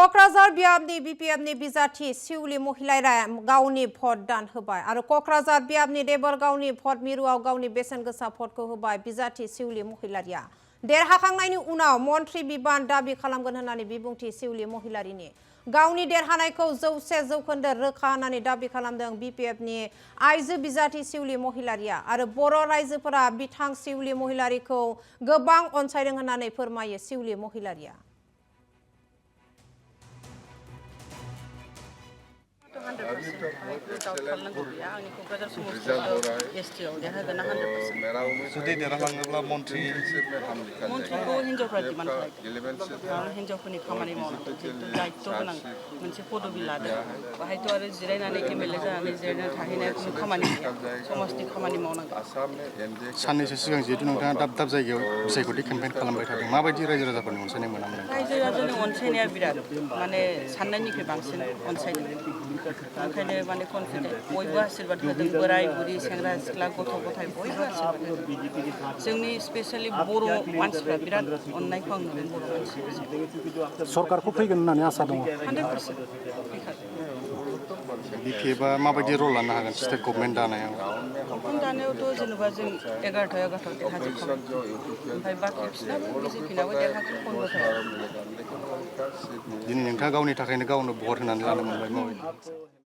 क'क्राझार बियाबनि बिपिएफनि बिजाथि सिउली महिलाया गावनि भट दान होबाय आरो क'क्राझार बियाबनि देबोरगावनि भट मिरुआव गावनि बेसेन गोसा भटखौ होबाय बिजाथि सिउली महिलारिया देरहाखांनायनि उनाव मन्त्रि बिबान दाबि खालामगोन होननानै बिबुंथि सिउली महिलारिनि गावनि देरहानायखौ 100% रोखा होननानै दाबि खालामदों बिपिएफनि आइजो बिजाथि सिउली महिलारिया आरो बर' रायजोफोरा बिथां सिउली महिलारिखौ गोबां अनसायदों होननानै फोरमायो सिउली महिलारिया 100% खालामनांगौ गैया आंनि क'क्राझार समाजाव एसटिआव देरहागोन 100% जुदि देरहालाङोब्ला मन्थ्रिखौ हिनजावफ्रा डिमान्ड खालामदों हिनजावफोरनि खामानि मावनांगौ जिहेतु दायित्व गोनां मोनसे पदबि लादों बाहायथ' आरो जिरायनानै एमएलए जानानै जिरायनानै थाहैनाय खुनु खामानि गैया समाजनि खामानि मावनांगौ साननैसो सिगां जिहेतु नोंथाङा दाब दाब जायगायाव बिसायख'थि केम्पेइन खालामबाय थादों माबायदि रायजो राजाफोरनि अनसायनाय मोनामोन रायजो राजानि अनसायनाया बिराद माने साननायनिख्रुइ बांसिन अनसायदों ओंखायनो माने कनफिडेन्ट बयबो आशीर्बाद होदों बोराय बुरि सेंग्रा सिख्ला गथ' गथाय बयबो आशीर्बाद होदों जोंनि स्पेशली बर' मानसिफ्रा बिराद अननायखौ आं नुदों बर' मानसि सरकारखौ फैगोन होननानै आसा दङ 100% बिपिएफआ माबायदि रल लानो हागोन स्टेट गभर्नमेन्ट दानायाव गभर्नमेन्ट दानायावथ' जेनेबा जों 11 देरहाजोबखाबाय ओमफ्राय बाखि बिसिनाबो बिजेपिनाबो देरहागोन 15 दिनै नोंथाङा गावनि थाखायनो गावनो भट होनानै लानो मोनबाय माबायदि